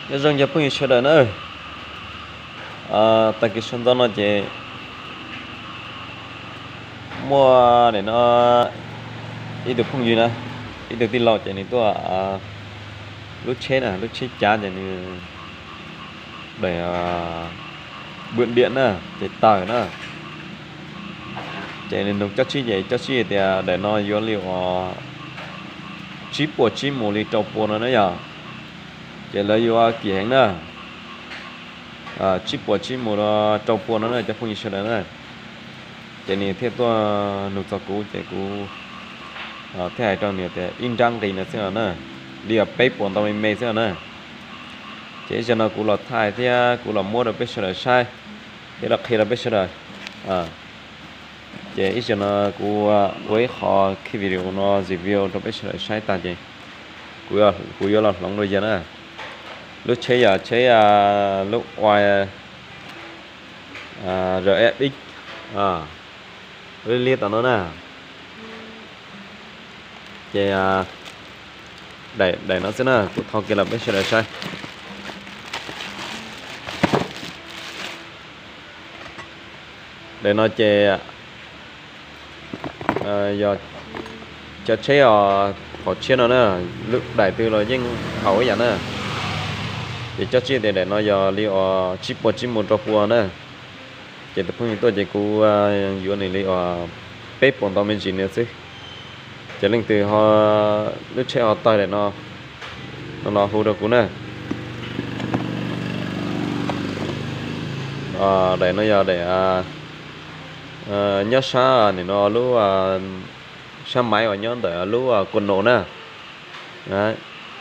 Nyob zoo cov phooj ywg sawv daws na. Tag kis sawv ntxov no ces muaj nim no ib tug phooj ywg na, ib tug tij laug ces nws tuaj lub tsheb na, lub tsheb cav ces nws daim bwm diam na, ces tawg na. Ces nws nug Cob Tsib ces Cob Tsib tias daim no yuav li uas tsib puas tsib mus li rau pua no na yog. Ces lawv yuav kim heev na, tsib puas tsib mus rau pua no na cov phooj ywg sawv daws na. Ces nws thiaj tuaj nug txog kuv ces kuv thiaj hais rau nws tias ib nrab nqis no xwb os na, li uas peb puas ntau me me xwb os na. Ces ib zaug no kuv los thaij thiab kuv los muab rau peb sawv daws saib thiab los qhia rau peb sawv daws. Ces ib zaug no kuv ua ib qho ki video no review rau peb sawv daws saib tag ces kuv yuav los hloov rau yawg na. Lub tsheb yog tsheb lub ua R F X li li tom no na. Ces daim no xwb na, kuv tho kiag los peb sawv daws saib. Daim no ces yog cov tsheb os, phom tshiab no na, lub daim twg los yeej haum ib yam na. Ces Cob Tsib tias daim no yog li uas tsib puas tsib mus rau pua na. Ces tus phooj ywg tuaj ces kuv yuav nws li uas peb puas ntau me ntsis nws xwb. Ces leej twg ho lub tsheb ho tawg daim no, no los hu rau kuv na. Daim no yog daim nyob sab nim no lub sab maiv uas nyob ntawm lub kua nos na.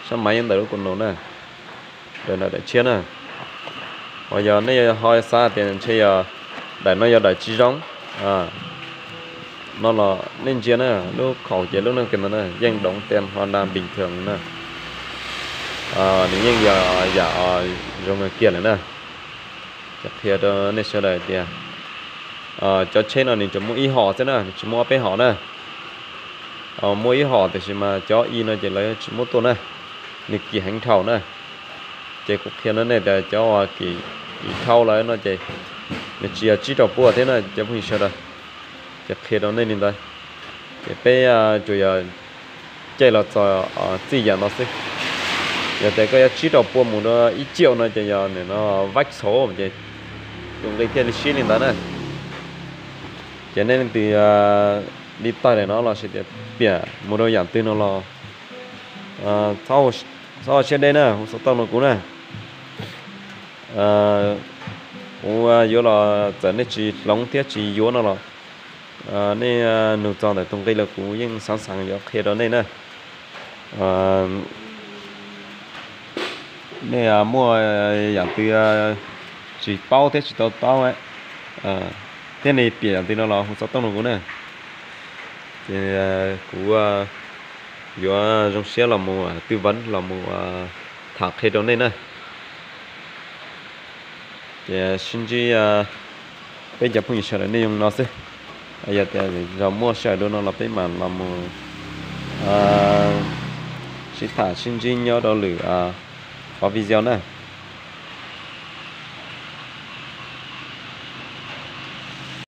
Sab maiv nyob ntawm lub kua nos na. Daim no daim tshiab na. Ho yog nej ho xav tias ntshe yog daim no yog daim tsis zoo no los nej ntsia na, lub khaum ces lub no kiag ntawd na yeej doov tej ho na bình thường na. Nws yeej yog yam zoo kiag lawm na. Ces qhia rau nej sawv daws tias cov tsheb no nws tsuas muaj ib hom xwb na, nws tsis muaj ob peb hom na. Muaj ib hom tiam sis mas cov i no ces lawv tsis muab tuaj na, nws kim heev dhau na. Ces kuv qhia rau nej tias cov uas kim dhau lawm no ces nws tsis yog tsib rau pua thiab na cov phooj ywg sawv daws. Ces qhia rau nej li ntawd. Ces peb tsuas yog caij los txog txij yam no xwb. Yog tias koj yuav tsib rau pua mus rau ib triệu no ces yog nim no vách sổ ces tus nqi thiaj li siab li ntawd na. Ces nej leej twg li tawg daim no los sis tias piam mus rau yam twg no los txhob ua siab deb na, hu xov tooj rau kuv na. Kuv yuav los txawm nej tsis hloov thiab tsis yuav no los nej nug txog ntawm tus nqi los kuv yeej xav xav yuav qhia rau nej na. Nej muaj yam twg tsis paub thiab tsis tau paub thiab nej piam yam twg no los hu xov tooj rau kuv na. Ces kuv yuav zoo siab los mus tư vấn los mus tham qhia rau nej na. Ces sib ntsib peb cov phooj ywg sawv daws nej zoo no xwb. Yog tias yog muaj sij hawm dua no los peb mam los mus sib tham sib ntsib nyob rau lwm qhov video na.